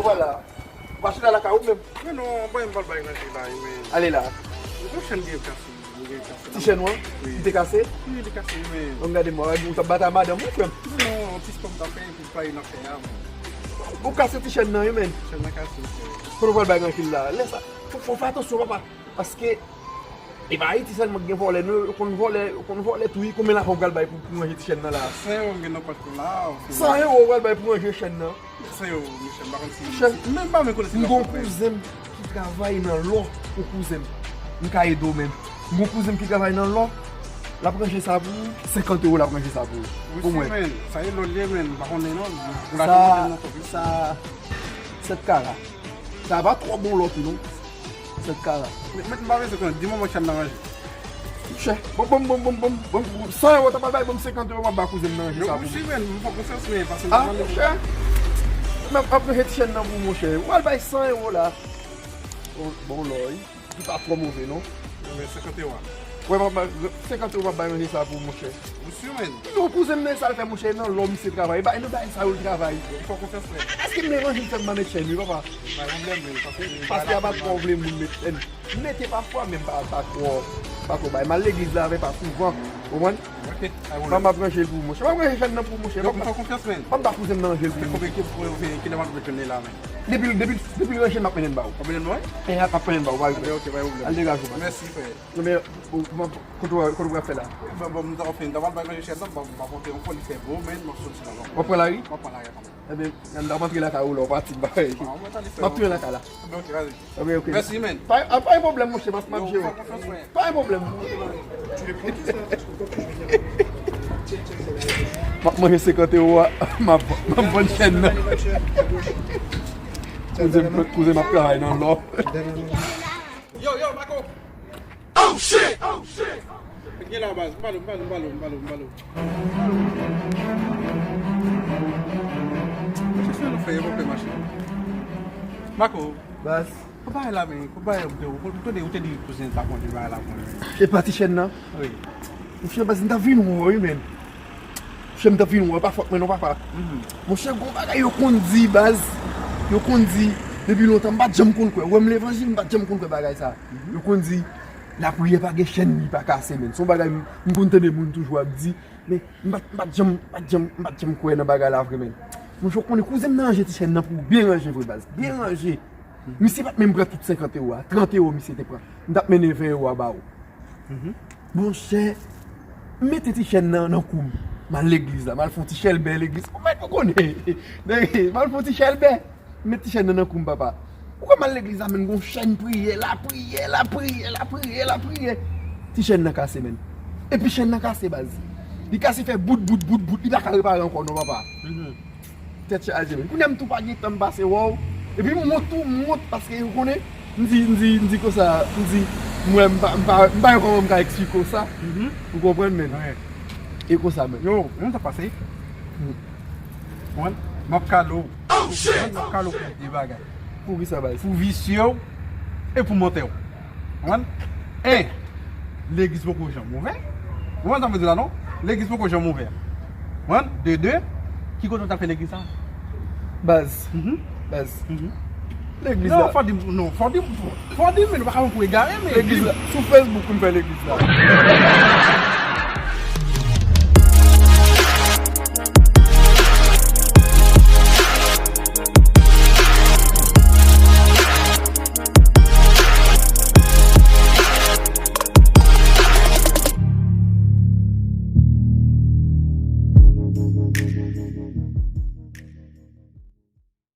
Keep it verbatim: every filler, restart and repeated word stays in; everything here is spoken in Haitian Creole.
Vwala. Ou pa chita lakay ou menm? Men non, mwen m pral bay ranje la, wi, men. Ale la. Mwen gon chèn gen kase, mwen gen kase. Ti chèn ou an? Wi. Li te kase? Wi, li kase, wi, men. Bon, gade mwen, ou t ap batay madanm ou, frè m? Non, non, ti spòm ta fè, epi pa nan fè a, men. Ou kase ti chèn nan, wi, men. Chèn nan kase, wi. Kote ou pral bay ranje la? Lè sa, fò, fò fè atansyon, papa. Paske, e pa Ayiti sèlman ki gen vòlè, non, yo konn vòlè, yo konn vòlè tou, wi. Konbyen lajan ou pral bay pou, pou ranje ti chèn nan la? San ewo m gen nan pòch mwen la, ou fin. San ewo ou pral bay pou ranje chèn nan? San ewo, monchè, m pa konn si, monchè, si, m menm pa menm konnen si m ap fè. M gon kouzen m ki travay nan lò, yon kouzen m. M ka ede w menm. M gon kouzen m ki travay nan lò, l ap ranje sa pou ou, senkant ewo l ap ranje sa pou ou. Wi, pou mwen. Men, sa e lò l ye, men, m pa konnen non. Sa, sa, sèt kara. Sa pa twò bon lò tou non. Sèt kara. Men, men, m pa bezwen konnen. Di mwen mwen chèn nan ranje. Monchè, bon, bon, bon, san ewo, ta pral bay, ban m senkant ewo, m ap ba kouzen m nan ranje sa pou mwen. Wi, men, m fè konfyans, men, paske m pa mande. Monchè, men, m ap ranje ti chèn nan pou ou, monchè. Ou al bay san ewo la. Bon, bon lò, wi. Li pa twò move, non. Wi, men senkant ewo a. Wi, m ap bay, senkant ewo m ap bay ranje sa pou ou, monchè. Ou si, men? Non, kouzen m, men sa l fè, monchè, nan lò misye travay. E pa nan bagay sa yo l travay. Ou fè konfyans, men. Èske m evanjil fè m pa met chèn, wi, papa? Pa pwoblèm, men, paske, paske a pa twò vle moun met chèn. M mete pafwa, men m pa, pa twò, pa twò bay. M al legliz la avè pa souvan. Ou konprann? Ok, pa pwoblèm. M ap ranje l pou ou, monchè. M ap ranje chèn nan pou ou, monchè. Donk, m fè konfyans, men. M ap ba kouzen m nan ranje l pou ou. Konbyen ki, ki, ki lè m ap jwenn li la, men? Depi, depi, depi l ranje, m ap mennen l ba ou. Ou mennen l ba mwen? E, m ap mennen l ba ou, pa gen pwoblèm. Ok, pa gen pwoblèm. Al degaje w, papa. Mèsi, frè. Ebyen, ou, ou, kote w, kote w ap fè la? Bon, bon, m ta fin, m ta pral bay manje chèn nan, m ap pote yon fò, li fè bo, men m ap soti la. W ap pran lari? M ap pran lari, kanmenm. Ebyen, m ap antre lakay ou la, w pati, m pa. M ap tounen lakay la. Ebyen, ok, vas-y. Ebyen, ok. Mèsi, men. Pa, pa gen pwoblèm, monchè, m ap, m ap jere w. Pa gen pwoblèm. M ap manje senkant ewo a, m ap, m ap vann chèn nan. Kouzen, kouzen m ap travay nan lò. Yo, yo, Marco! Oh shit! Oh shit! Gen la baz, m ba l, m ba l, m ba l, m ba l, m ba l. Mache sou nou fè yo, fè mache. Marco. Baz. Ou pa la, men, ou pa la, ou te, ou te di kouzen ta konn, li pa la konn. E pa ti chèn nan? Wi. Monchè, baz, m ta vin wè w, wi, men. Monchè, m t ap vin wè, pa fòt mwen non, papa. Monchè, gon bagay yo konn di, baz. Yo konn di, depi lontan, m pa t janm konn kwè. Wè m levanjil, m pa t janm konn kwè bagay sa. Yo konn di, lapriyè pa gen chèn, li pa kase, men. Se yon bagay m, m konn tande moun toujou ap di, men m pa t, m pa t janm, m pa t janm, m pa t janm kwè nan bagay la vre, men. Monchè, w konnen, kouzen m nan ranje ti chèn nan pou byen ranje vre, baz. Byen ranje. Misye pa t menm pran tout senkant ewo a. Trant ewo misye te pran. M t ap mennen ven ewo a ba ou. Monchè, m mete ti chèn nan, nan kou m. M al legliz la, m al fè yon ti chèlbè legliz. Ou mèt ou konnen. M al fè yon ti chèlbè. M met ti chèn nan, nan kou m, papa. Ou kwè m al legliz la, men gon chèn priyè, lapriyè, lapriyè, lapriyè, lapriyè. Ti chèn nan kase, men. Epi chèn nan kase, baz. Li kase fè bout, bout, bout, bout. Li pa ka repare ankò, non, papa. Tèt chaje, men. Kounye a m tou pa gen tan m pase wè w. Epi m wont tou, m wont paske ou konnen, m di, m di, m di konsa, m di, m wè m pa, m pa, m pa wè kòman m ka eksplike w sa. Ou konprann, men. E konsa, men. Yo, yon sa pase. Mwen, m ap kale w. Mwen, m ap kale w pou de bagay. Pou ki sa, baz? Pou visye w e pou mantè w. Konprann? En, legliz poko janm ouvè. Ou konprann sa m vle di la, non? Legliz poko janm ouvè. Konprann? De de, ki kote w t ap fè legliz sa? Baz. Baz. Legliz la. Non, fò di m, non, fò di m, fò di m, men nou pa ka pran pou egare, men. Legliz la, sou Facebook pou m fè legliz la.